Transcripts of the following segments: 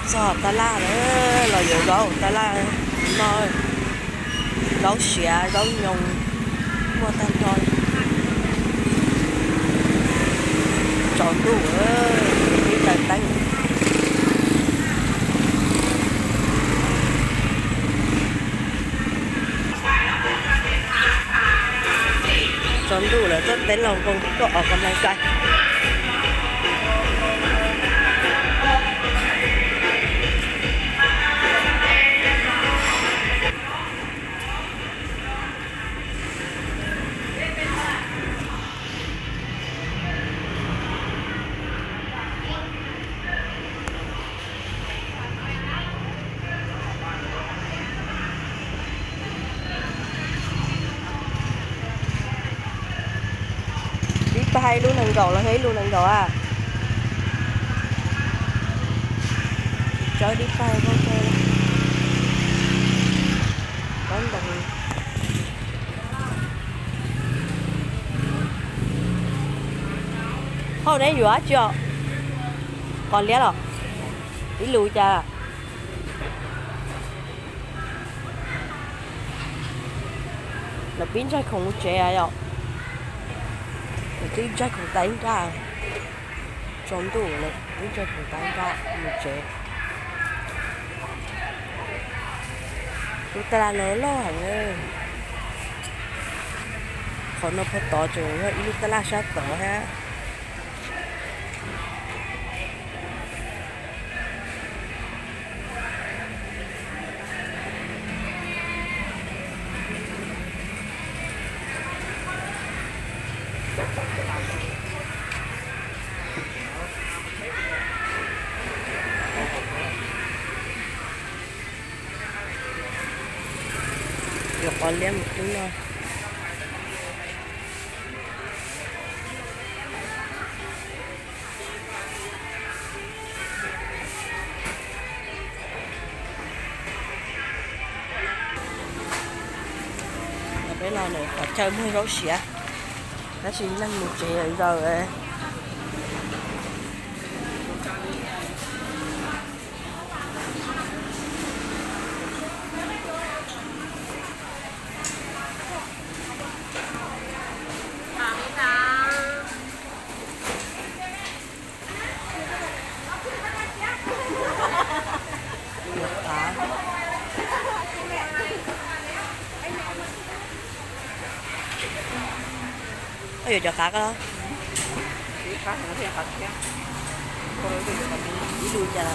Txog tab laj lawm, los yuav zaub tab laj no, zaub siav zaub nyoos, muaj tag nrho. Tsaus ntuj, ib taws teeb. Tsaus ntuj lawm tuaj teeb los nkoos tuaj ua kab naj kai. Dib pag ib lub nees nkaum los yog ib lub nees nkaum a? Tsis tsawb dib pag koj. Hauj, neb yuav dab tsi os? Qos liab los? Ib lus cas? Lawv pib ntsaig khoom mus tsev yom. Lawv twb ntsaig khoom tas ib nrab. Tsaus ntuj lawm twb ntsaig khoom tas ib nrab mus tsev. Lub tab laj no loj heev. Qhov no puag tod tseem yog ib lub tab laj sab tod thiab. Yuav qos liab mus cub no. Peb los ntawm qhov chaw muag zaub siav, tab sis neeg mus tsev lawm zaws. Koj yuav cov qav koj los? Ib lus cas?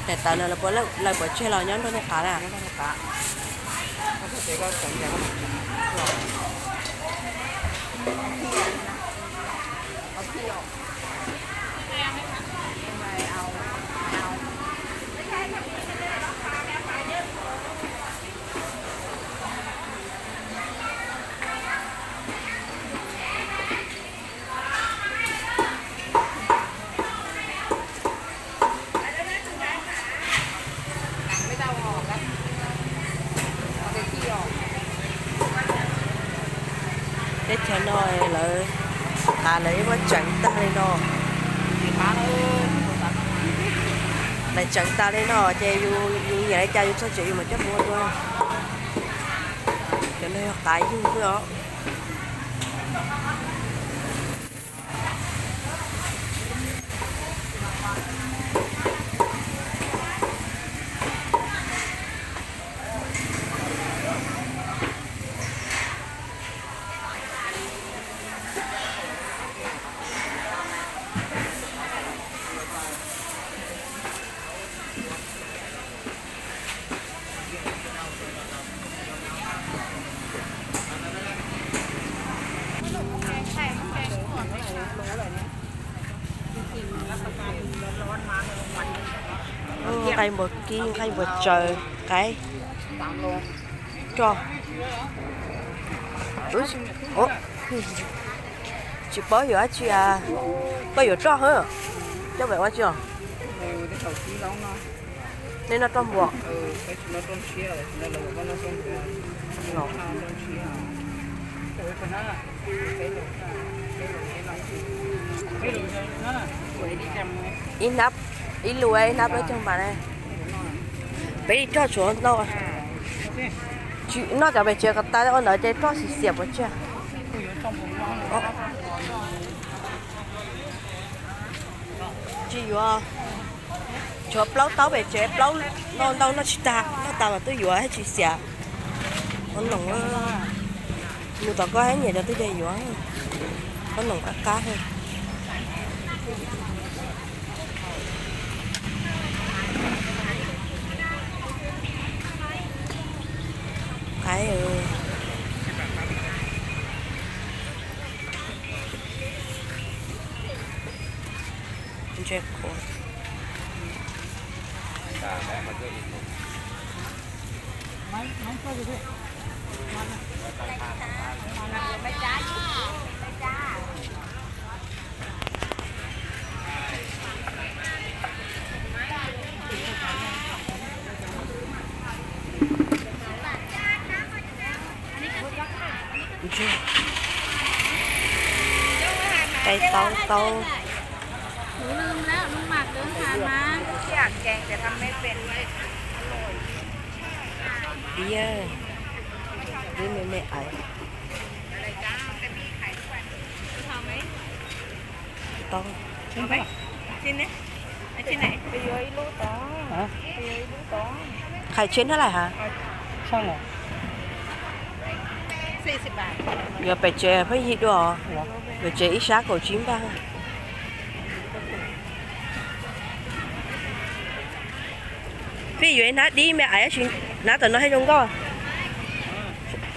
Daim tawv no lawv puas tseg los nyob nrog nej qav na? Teb chaws no lawv qav lawv yeej muab tseev tag li no. Lawv tseev tas li no ces yus nyiam li cas yus txog tsev yus mam coj mus ua dua. Cov no yog qav yug xwb os. Nqaij npua kib, nqaij npua tsaws, qaib, roj. Tsis paub yuav dab tsi a. Koj yuav roj hab, coj pem ua tsi os? Nej noj roj npua. Ib hnab, ib lus ib hnab plaub caug npas na. Peb li roj tsuav ntau. Tsis noj cov pem tsev ko tas ua ntawd ces roj xiam xiam puas tsiaj. Tsis yuav, tshuav plaub taub pem tsev, plaub ntau ntau noj tsis tag, noj tas mas twb yuav thiaj tsis xiam. Qhob noom, mus tom koj thiab nyiam cov twg ces yuav. Qhob noom qab qab. Qaib, ntses qhuav. Qaib taub taub. Diab, dib me me aiv. Tau. Qhais tsheb hnab lais hab? Yuav pem tsev pheej yig dua, pem tsev ib sab kaum tsib npaj. Pheej yuav ib hnab dib me aiv, hnab tom no thiaj zoo nkauj.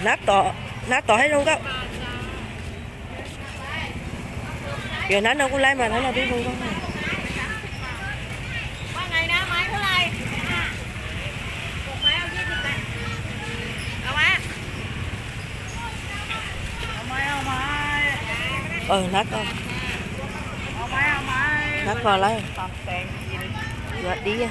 Hnab tom thiaj zoo nkauj. Yuav hnab no kuj laib mas hnab no twb zoo nkauj. Hnab ko, hnab ko lawm. Yuav dib.